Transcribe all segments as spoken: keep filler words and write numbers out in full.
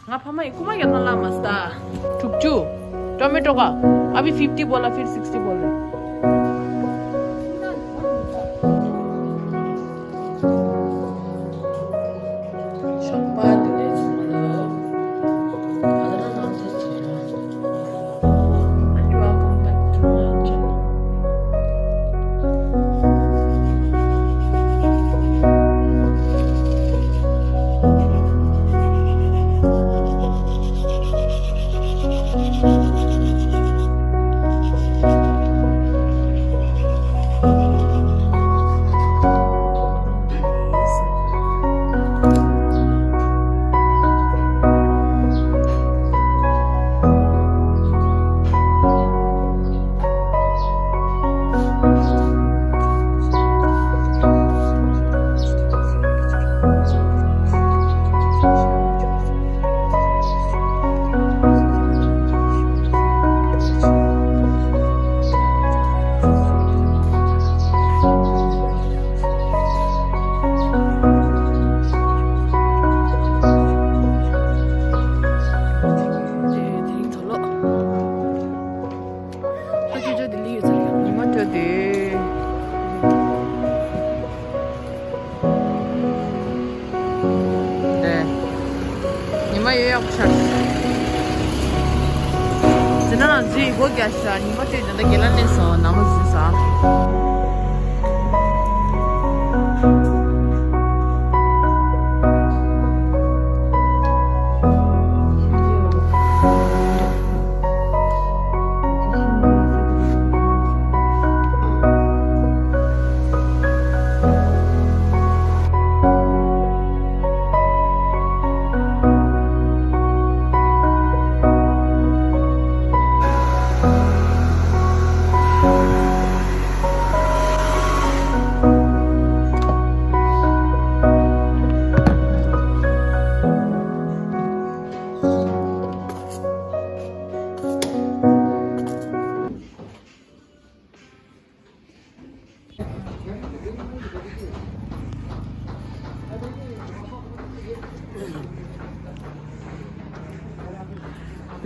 ང་ཕ་མ་ཡི་རྐུ་མ་ཡོད་ན་ལ་མ་སྟ། དྲུག་ཅུ། टोमेटो का अभी फिफ्टी बोला, फिर सिक्सटी बोल रहे। ཉི་མ་དྲོས་ཏེ། ལས། ཉི་མ་ཡོད་ཡག་ཆགས། ཟི་ན་ན་ཟི་སྒོ་རྒྱག་ཤག་ཉི་མ་དྲོས་ཏེ་ད་དགེ་ལ་གནས་སོང་ནང་ལ་ཟི་ས།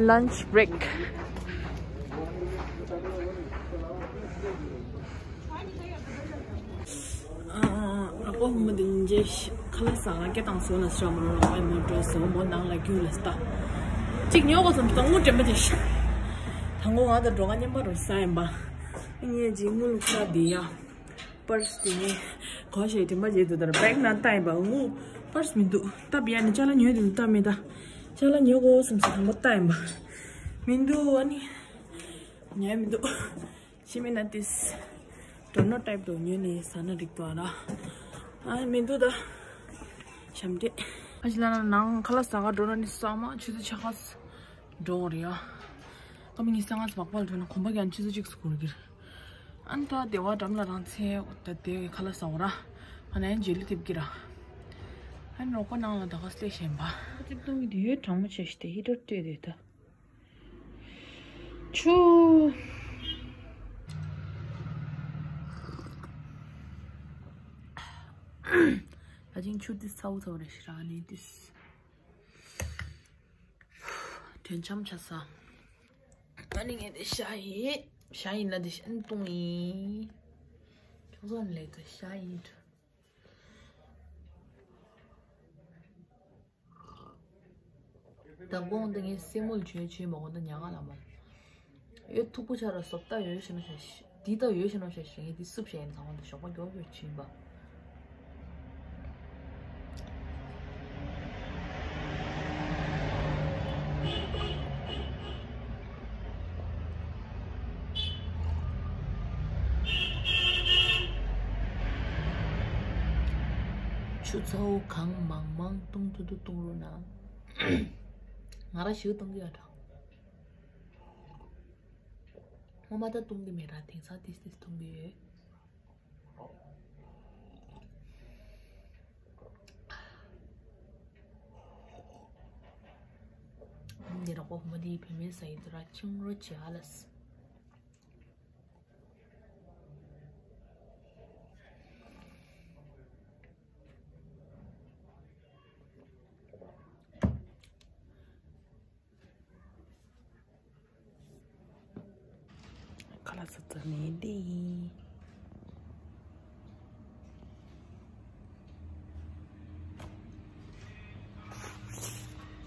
Lunch break. རོགས་པ་ཕོ་མོ་དེ་ཉིན་རྗེས་ཁ་ལག་ཟ་ག་སྐད་བཏང་སོང་ལ་ཤ་མོ་རོགས་པ་མོ་འགྲོ་སོང་མོ་ནང་ལ་རྒྱུགས་ལ་སྟ། གཅིག་ཉོ་གོ་ཙམ་དང་དངུལ་དྲན་པ་དེ་ཤ། དང་པོ་ང་དང་འགྲོ་ག་མཉམ་པ་རུ་ས་ཡིན་པ། ངས་ཅིག་དངུལ་ལུག་ས་དེ་ཡ། པར་སི་དེ་ངས་གོ་ཞེས་དྲན་པ་བརྗེད་འདུག་ད་ར་བེག་ནང་ལྟ་ཡིན་པ་དངུལ་པར་སི་མི་འདུག་ད་བི་ཡ་ནི་ཅ་ལག་ཉོས་དེ་ལྟ་མེད་ད། ཅ་ལག་ཉོ་གོ་སམ་སི་དང་པོ་ལྟ་ཡིན་པ། མི་འདུག་ཨ་ནི། ཉོས་མི་འདུག་ཤི་མི་ན་ཏིས། ཌོ་ནོ་ཊའིབ་དུ་ཉོས་ནས་ཟ་ན་འགྲིག་པ་ར། ཨ་མི་འདུག་ད། ཞམ་ཏེ། ཨ་ཅི་ལ་ན་ནང་ཁ་ལག་ཟ་ག་འགྲོ་ན་ནི་ས་མ་ཆུ་ཚོད་ཆ་ཁ་འགྲོ་རེད་ཡ། ཀ་མི་ཉི་ས་ང་སྦག་པ་ལ་འགྲོ་ན་གོམ་པ་ཀྱང་ཆུ་ཚོད་གཅིག་སུ་འགོར་གི་རེད། ཨ་ནི་ད་སྡེ་བ་འགྲམ་ལ་རང་ཚེ་ད་དེ་ཁ་ལག་ཟ་བ་ར། ཨ་ནི་ཨ་ནི་ཇེ་ལི་ཐེབས་ཀྱི་ར། ཨ་ནི་རོགས་པ་ནང་ལ་ད་ག་སླེབས་ཤེས་པ། ཅིབ་གཏོང་གི་དེ་ཡོད་གྲང་མོ་བྱས་ཤི་དེ་ཧི་ཊར་སྤྲད་དེ་ད། ཆུ། ད་ཅིང་ཆུ་ཏི་ཚ་བོ་ཚ་བོ་རེད་ཤི་ར་ནི་ཏི། དྲན་འཆམ་ཆ་ས། ད་ནི་ངས་དེ་ཤ་ཡི་ཤ་ཡིན་ལ་དེ་ཤན་ཏུང་ཡིན། ཁྱོད་ཚོ་ལས་ཀ་ཤ་ཡིན། ད་དགོང་འདི་ངས་སེན་མོ་ལ་བྱོས་བྱོས་མ་དགོང་ད་ཉག་ག་ལ་མ། ཡོད་ཐུག་པོ་ཆ་ར་སོབ་ད་ཡོད་ཤི་ན་ཤ་ཤི། འདི་ད་ཡོད་ཤི་ན་ཤ་ཤི་ངས་འདི་སུབ་ཤ་ཡིན་ཚང་མ་ད་ཞོགས་པ་མགྱོགས་མགྱོགས་བྱིན་པ། ཆུ་ཚ་བོ་གང་མང་མང་བཏུང་ཐུབ་ཐུབ་བཏུང་རོགས་གནང་། ང་ར་ཞིག་བཏུང་གི་ཡོད་དྲ། ངོ་མ་ད་བཏུང་གི་མེད་ར་དེང་སང་ཏིས་ཏིས་བཏུང་གི་ཡོད། འདི་རོགས་པ་ཧུ་མ་དེའི་བུད་མེད་ས་ཡི་དུ་ར་ཆུང་རོ་ཆེ་ཧ་ལ་སི། ལགས་སོ། ད་ནི་འདི་ཡིན།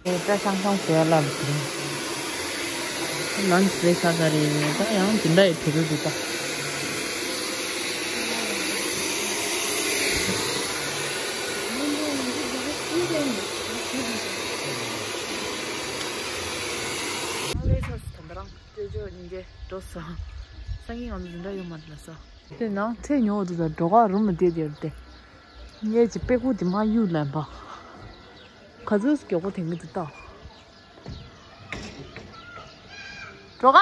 ད་ཤང་ཤང་ཟེར་ལབ་དེ། ལན་ཟེར་ས་ག་རེ་ད་ཡང་དེ་འདྲ་ཡི་བྲོ་བྲོ་འདུག་ད། ལས་ས་སུ་ད་འདི་རང་སྤྲོད་ཆོག་ཉིན་རྒྱལ་འགྲོ་སོང་། སང་ཉིན་ང་ཚོ་འཛིན་གྲྭ་ཡོད་མ་རེད་ལ་སོ། དེ་ནང་ཚེ་ཉོ་འདུག་ད་འགྲོ་ག་རུམ་མ་བསྡད་དེ་རེད་དེ། ངས་ཀྱི་པེ་ཀུ་དེ་མ་གཡུག་ལན་པ། ག་ཚོད་མགྱོགས་པོ་དེང་གི་འདུག་ད། འགྲོ་ག་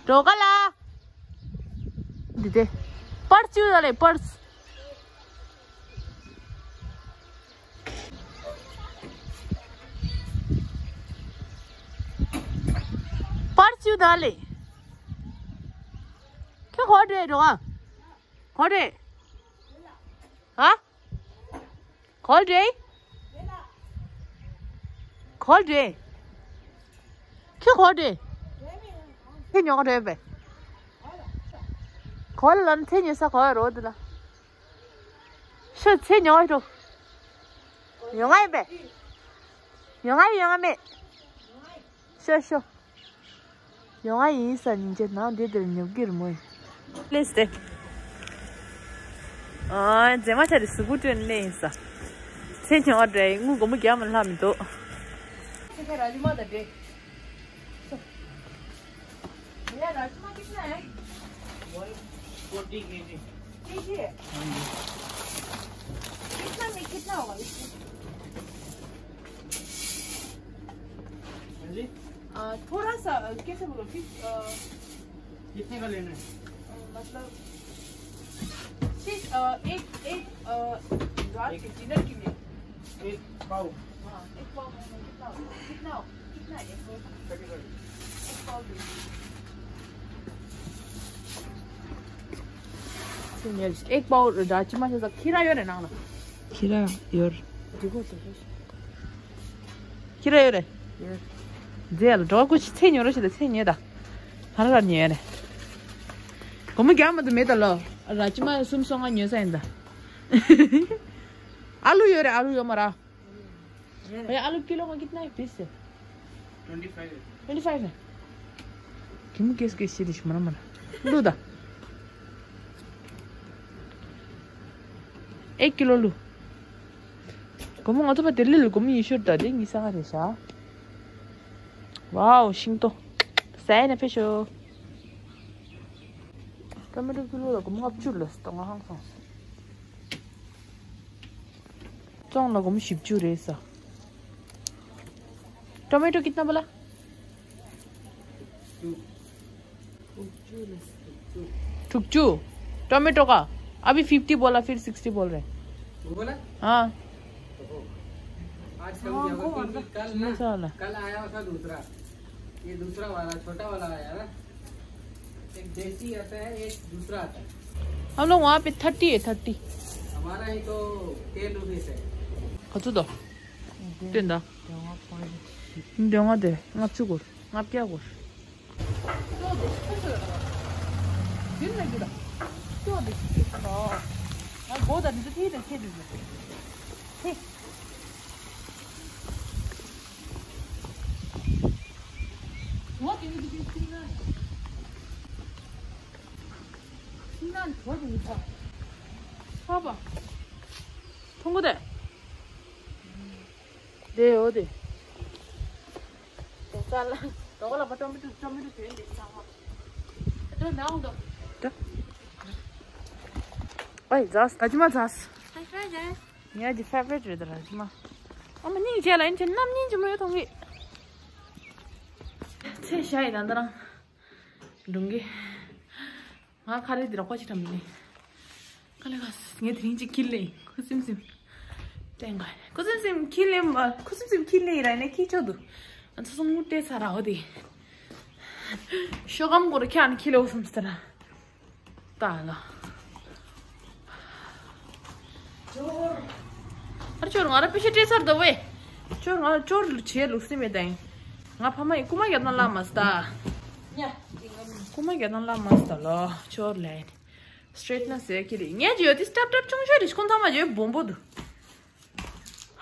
འགྲོ་ག་ལ། འདི་དེ། པར་ཙིའུ་ད་ལེ་པར། པར་ཙིའུ་ད་ལེ། ཁྱོད་གོ་འདྲེ་འགྲོ་ག་གོ་འདྲེ། ཧ། གོ་འདྲེ། གོ་འདྲེ། ཁྱོད་གོ་འདྲེ། ཁྱོད་ཉོ་ག་འདྲེ་བས། གོ་ལ་ལ་ནི་ཚེ་ཉོ་ས་གོ་ཡ་རོ་འདི་ལ། ཤོད་ཚེ་ཉོ་ག་འགྲོ། ཡོང་ང་ཡིན་པས། ཡོང་ང་ཡིན་ཡོང་ང་མེད། ཤོད་ཤོད། ཡོང་ང་ཡིན་ས་ཉིན་བྱེད་ནང་འདི་འདིར་ཉོབ་ཀྱི་རེད་མོ་ཡིན། ལེས་ཏེ། ཨ་མཛེས་མ་ཆ་རེ་གཟུགས་པོ་སྤྲོད་ནས་ཡིན་ས། ཚེ་ཉོ་བ་འདྲ་ཡིན་དངུལ་སྒོར་མོ་བརྒྱ་མ་ལྷག་མི་འདུག་ཚེ་ཁ་ར་ལི་མ་ད་འདྲེ། भैया राजमा कितना है? One forty KG. केजी है? हाँ जी। कितना में कितना होगा इसमें? हाँ जी। आ, थोड़ा सा, अ, कैसे बोलो, फिश, अ, कितने का लेना है? अ, मतलब, फिश, अ, एक, एक, अ, रात एक के डिनर के लिए। एक पाव। हाँ, एक पाव में कितना होगा? कितना, कितना एक पाव? Thirty five. एक पाव दे दीजिए। एक पाव राजमा से खीरा ཡོད་རེད་ནང་ལ། ཁྱི་ར་ཡོད། འགྲིག་གོ་འགྲིག་གོ། ཁྱི་ར་ཡོད་རེད། ཡོད། རྫས་ལ་འགྲོ་ཀུ་ཆི་ཚེ་ཉོ་རོ་ཞིག་ད་ཚེ་ཉོས་ད། ཧ་ར་ར་ཉོས་རེད། སྒོར་མོ་རྒྱག་མ་ཐུབ་མེད་ད་ལོ། ར་ཅི་མ་གསུམ་སོང་ང་ཉོས་ས་ཡིན་ད། ཨ་ལུ་ཡོད་རེད། ཨ་ལུ་ཡོད་མ་ར། भैया आलू किलो का कितना है फिर से? ट्वेंटी फ़ाइव है। ट्वेंटी फ़ाइव है। किम केस केस से दिश मना मना। लू दा। एक किलो लू। गोमो ngā tō pa tē lī lī gomi yī shūr tā tē ngī sā ngā rē shā. Wow, shing tō. Sāi nā pē shō. Tomato kilo la gomi ngā pchū lā sā tō ngā hāng sāng sā. ཙོང་ལ་སྒོར་མོ་བཞི་བཅུ་རེད་ས། टोमेटो कितना बोला? དྲུག་ཅུ། टोमेटो का अभी फिफ्टी बोला, फिर सिक्सटी बोल रहे। वो बोला? हाँ। आजकल क्या हुआ, क्योंकि कल ना, कल आया था दूसरा, ये दूसरा वाला, छोटा वाला आया ना। एक देसी आता है, एक दूसरा आता है। हम लोग वहाँ पे थर्टी है, थर्टी। हमारा ही तो टेन रुपीज है। कत्रो दो? टेन दा। देवा दे, ङाप्चु गोर, ङाप्या गोर। ཁྱིམ་ནང་གྲོ་དེ་མི་ཚ། ཚ་བ། ཐུང་གུ་དེ། དེ་འོ་དེ། དེ་ཚ་ལ། དོ་ག་ལ་བ་ཏོ་མི་ཏུ་ཏོ་མི་ཏུ་དེ་འདི་ཚ་བ། ཏོ་ནང་དོ། ཏོ། ཨའི་ཛས། ར་ཇི་མ་ཛས། ཧའི་ཧའི་ཛས། ངའི་ཕེ་ཝ་རི་ཊི་རེད་ར་ཇི་མ། ཨ་མ་སྙིང་རྗེ་ལ་ཡིན་ཆེ་ནམ་སྙིང་རྗེ་མོ་ཡོད་ཐོང་གི། ཚེ་ཤ་ཡི་ད་འདི་རང་། སྒྲུང་གི། ང་ཁ་ལས་འདི་ར་ཁོ་ཅི་ཐམ་ཡིན། ཁ་ལས་ཁ་ངས་དེ་རིང་ཅིག་ཁྱི་ལས་ཁུ་སིམ་སིམ། ཏེང་ག་ཁུ་སིམ་སིམ་ཁྱི་ལས་མ་ཁུ་སིམ་སིམ་ཁྱི་ལས་ར་ནས་ཁྱི་ཆོ་དུ། ཨ་ཚོ་སོང་ངུ་ཏེ་ས་ར་འོ་དེ། ཤོ་གམ་གོ་ར་ཁྱ་ནི་ཁྱི་ལས་འོ་སིམ་སྟ་ར། ད་ལ། ཨ་ཅོར་ང་ར་པེ་ཤ་སྤྲད་ཚར་ད་ཝེ། ཅོར་ང་ཅོར་ལུ་ཆེ་ལུགས་སེ་མེད་ད་ཡིན། ང་ཕ་མ་ཡི་རྐུ་མ་རྒྱབ་ན་ལ་མ་སྟ། ཉ། ཀུ་མ་རྒྱ་ནང་ལ་མ་སྟ་ལོ་ཆོར་ལེ། སི་ཊེ་ཊི་ན་ཟེར་གི་རེད། ངས་ཇི་ཡོད་དེ་སྟབ་སྟབ་ཆུང་ཆུང་རེད། ཁོང་ཚང་མ་ཇི་ཡོད་སྦོམ་པོ་འདུག་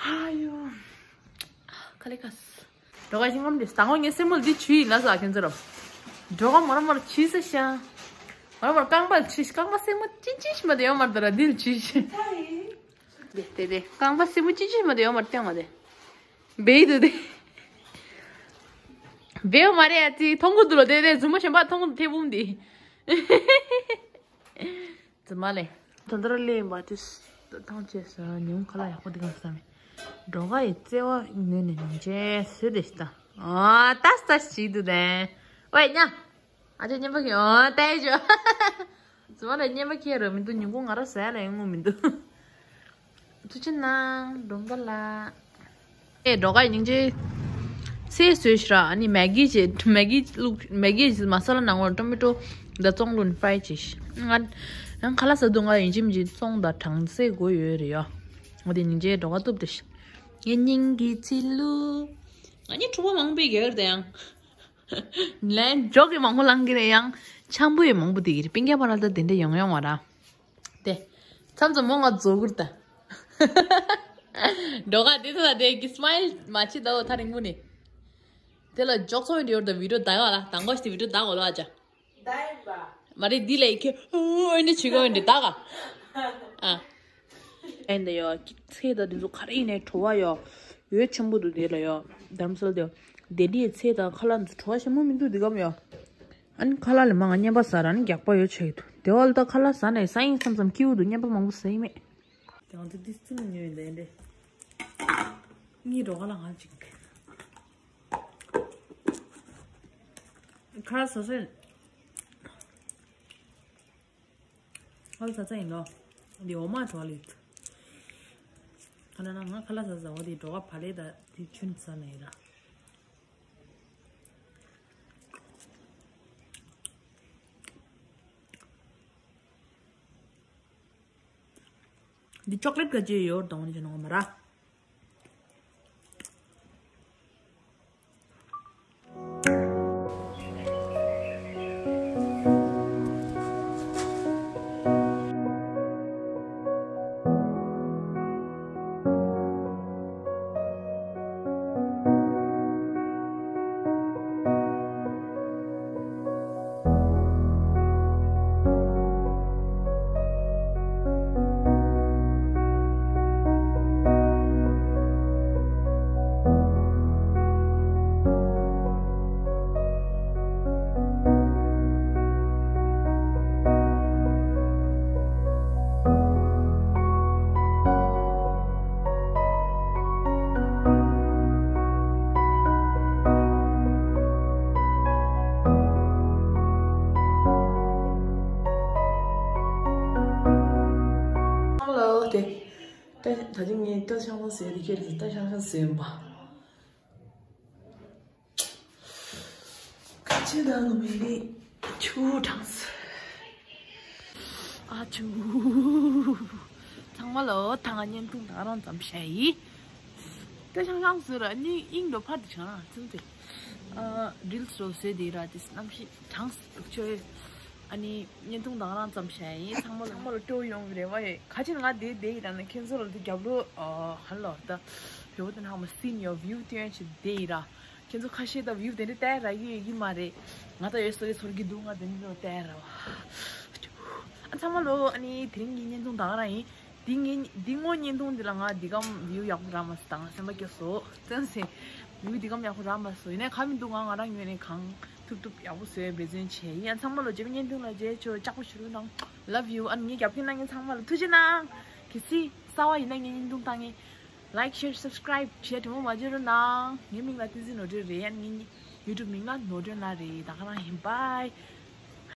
ཧ་ཡོ། ཁ་ལེ་ཁ་སི། འགྲོ་ཁ་ཤིང་ངམ་དེ་ད་ངོ་ངས་སེན་མོ་འདི་ཆུ་ཡིན་ལ་ཟ་ཁན་ཚོ་རོ། འགྲོ་ཁ་མོ་ར་མོ་ར་ཆུ་ཟ་ཤ། མོ་ར་མོ་ར་རྐང་པ་ཆུ་རྐང་པ་སེན་མོ་ཅི་ཅི་ཤི་མ་དེ་ཡོད་མ་རེད་ད་ར་འདིར་ཆུ་ཤི། དེ་དེ་དེ་རྐང་པ་སེན་མོ་ཅི་ཅི་ཤི་མ་དེ་ཡོད་མ་རེད་སྟེང་མ་དེ། བེའི་དུ་དེ། བེའུ་མ་རེད་ཡ་ཙི་མཐོང་གི་འདུག་ལོ། དེ་དེ་རྫུན་མ་གཞན་པ་མཐོང་གི་འདུག་ཐེ་བུམ་དེ། རྫུན་མ་ལེ། ད་ལྟ་ར་ལེ་བ་དེ་ཐང་ཆད་ས་ཉུང་ཁ་ལ་ཡག་པོ་དེ་གང་བསམ་མེད། འགྲོ་ཁ་ཡི་བརྩེ་བ་ངོས་ནས་ཉུང་ཆེ་སུས་དེ་ཤི་ད། ཨ་ཏ་སི་ཏ་ཤི་འདུག་དེ། ཝེ་ཉ། ཨ་ཅེ་བརྙན་པ་ཁྱེར་ཨོ་ཏའི་ཇོ། ཙི་མ་ལ་བརྙན་པ་ཁྱེར་རོ་མི་འདུག་ཉིན་གུང་ང་ར་ཟ་ཡ་ལ་ཡོང་ངོ་མི་འདུག་ཐུགས་རྗེ་གནང་། སྒྲོན་དཀར་ལགས། ཨེ་སྒྲོལ་དཀར་སྙིང་རྗེ། ཚེ་བཟོས་ཤི་ར་ཨ་ནི་མེ་གི་ཅེ་མེ་གི་བླུག་མེ་གི་མ་ས་ལ་ནང་བར་ཊོ་མེ་ཊོ་དང་བཙོང་ལུན་ཕ་རའི་ཅེ་ཤི། ང་ཡང་ཁ་ལག་ཟ་དུས་ང་ཡིན་གཅིག་མིན་གཅིག་བཙོང་དང་གྲང་ཚད་དགོས་ཡོད་རེད་ཡ། འོ་དེ་སྙིང་རྗེ་སྒྲོལ་དཀར་གཏུབ་དེ་ཤི། ངའི་སྙིང་གི་ཚིལ་ལུ། ང་གཉིས་ཕྲུ་གུ་མང་པོའི་རྒྱལ་དེ་ཡང་། ལན་འཇོག་གི་མང་པོ་ལང་གི་རེད་ཡང་། འཆམ་པོ་ཡི་མང་པོ་དེ་གི་རེད། སྤུན་ཀྱག་བར་ལ་ད་དེ་འདྲ་ཡོང་ཡོང་བ་ར། དེ། མཚམས་མཚམས་མོ་ང་རྫོགས་གུར་ད། འགྲོ་ག་དེ་ད་དེ་གི་སི་མའི་ལི་མ་བྱེད་ད་འོ་ཐ་རིང་པོ་ནི། དེ་ལ་འཇོག་ཚོགས་འདྲི་ཡོར་ད་བི་ཌིའོ་ད་ག་ལ་དང་གོ་ཞིག་དེ་བི་ཌིའོ་ད་གོ་ལ་ཨ་ཅག་ད་ཡིན་པ། མ་རེད་འདི་ལ་ཡི་ཁྱེད་ཨོ་ཨེ་འདྲ་བྱེད་གོ་འདྲི་ད་ག་ཨ། ཨེ་འདི་ཡོ་ཚེ་ད་འདི་ཚོ་ག་རེ་ཡིན་ནའི་བྲོ་བ་ཡོ། འོད་ཆེན་པོ་འདུག་དེ་ལ་ཡོ། དྷ་རམ་ས་ལ་དེ་ཡོ། དེ་འདྲའི་ཚེ་དང་ཁ་ལག་འདི་ཚོ་བྲོ་བ་ཞེ་མོ་མི་འདུག་འདི་གམ་ཡོ། ཨ་ནི་ཁ་ལག་ལས་མ་ང་བརྙན་པ་ཟ་ར་ནི་རྒྱག་པ་ཡོ་ཆེ་གི་འདུག་དེ་བ་ལ་ད་ཁ་ལག་ཟ་ནས་ས་ཡིན་བསམ་བསམ་སྐྱིད་པོ་འདུག་བརྙན་པ་མང་པོ་ཟ་ཡི་མེད། དེ་ང་ཚོ་འདི་རྩིས་མི་ཉོས་ཡིན་ད་ཡིན་ཏེ། གཉིས་འགྲོ་ག་ལ་ང་ཅིག་ཁ་ལག་ཟ་ཟེར། ཁ་ལག་ཟ་ཟ་ཡིན་ནོ། འདི་འོ་མ་བྲོ་ལི། ཁ་ན་ན་ང་ཁ་ལག་ཟ་ཟ་འོ་དེ་འགྲོ་ག་བ་ལེ་ད་དེ་ཆུན་ཟ་ནས་ཡིན་ར། འདི་ཅོག་ལེ་ཊི་ག་ཅི་ཡོད་དང་འོ་ནི་ཅི་ནོ་མ་ར། ཧ་ལོ་དེ། ད་ད་ཅི་ངས་ད་ཤང་ཤང་ཟེར་དེ་ཁྱེད་ཀྱིས་ད་ཤང་ཤང་ཟེར་མ། ཁ་ཆེ་ད་ནུ་མེ་རི་ཆུ་གྲངས། ཨ་ཆུ། ཚང་མ་ལོ་ད་ང་བརྙན་ཐུང་ད་རང་ཙམ་བྱས་ཡིན། ད་ཤང་ཤང་ཟེར་ར་ནི་ཨིང་ལོ་ཕར་དུ་ཆང་ཚིམ་ཏེ། ཨ་རིལ་སི་རོ་ཟེར་དེ་ར་དེ་རྣམ་ཤེས་གྲངས་ཆོས། ཨ་ནི་བརྙན་ཐུང་དང་རང་ཙམ་བྱས་ཡིན། ཚང་མ་ཚང་མ་ལ་སྤྲོ་ཡོང་གི་རེ་བ་ཡོད། ཁ་ཆེ་ང་དེ་དེ་ཡི་ར་ན་ཁྱེད་ཚོ་ལ་དེ་རྒྱབ་ལོ་ཧ་ལོ་ད་བེ་བོ་དེ་ནང་མ་སིན་ཡོ་བིའུ་ཏེ་ཡོན་ཆེ་དེ་ཡི་ར། ཁྱེད་ཚོ་ཁ་ཤས་ད་བིའུ་དེ་འདྲ་ལྟ་ར་ཡི་ཡི་མ་རེད། ང་ད་ཡོད་སོ་ཡི་ཚོར་གི་འདུག་ང་དེ་འདྲ་ལྟ་ར་བ། ཨ་ཚང་མ་ལོ་ཨ་ནི་དེ་རིང་གི་བརྙན་ཐུང་དང་རང་ཡིན། འདི་ངའི་འདི་ངོ་བརྙན་ཐུང་འདི་ལ་ང་འདི་གམ་བིའུ་ཡག་པོ་རག་མ་སོང་དང་སེམས་པ་སྐྱོ་སོ་བཙན་སེ། བིའུ་འདི་གམ་ཡག་པོ་རག་མ་སོང་ཡིན་ནའི་ཁ་མི་འདུག་ང་ང་རང་ངོས་ནས་གང་ཐུབ་ཐུབ་ཡག་པོ་བཟོས་འབད་བརྩོན་བྱས་ཡིན། ཡང་ཚང་མ་ལོ་རྗེས་མ་བརྙན་ཐུང་ལ་མཇལ་ཆོག་ལྕགས་པོ་ཞུ་རུ་དང་། Love you། ཨ་ནི་ངའི་རྒྱབ་ཁྱེར་གནང་མཁན་ཚང་མ་ལ་ཐུགས་རྗེ་གནང་། གལ་སྲིད་གསར་པ་ཡིན་ན་ངའི་བརྙན་ཐུང་ལྟ་མཁན། Like, share, subscribe བྱས་དྲི་མ་མ་བརྗེད་རོགས་གནང་། ངའི་མིང་ལ་བསྟན་འཛིན་ནོར་སྒྲོན་རེད། ཡང་ངའི་YouTube མིང་ལ་ནོར་སྒྲོན་ལགས་རེད། ད་ག་རང་ཡིན། Bye།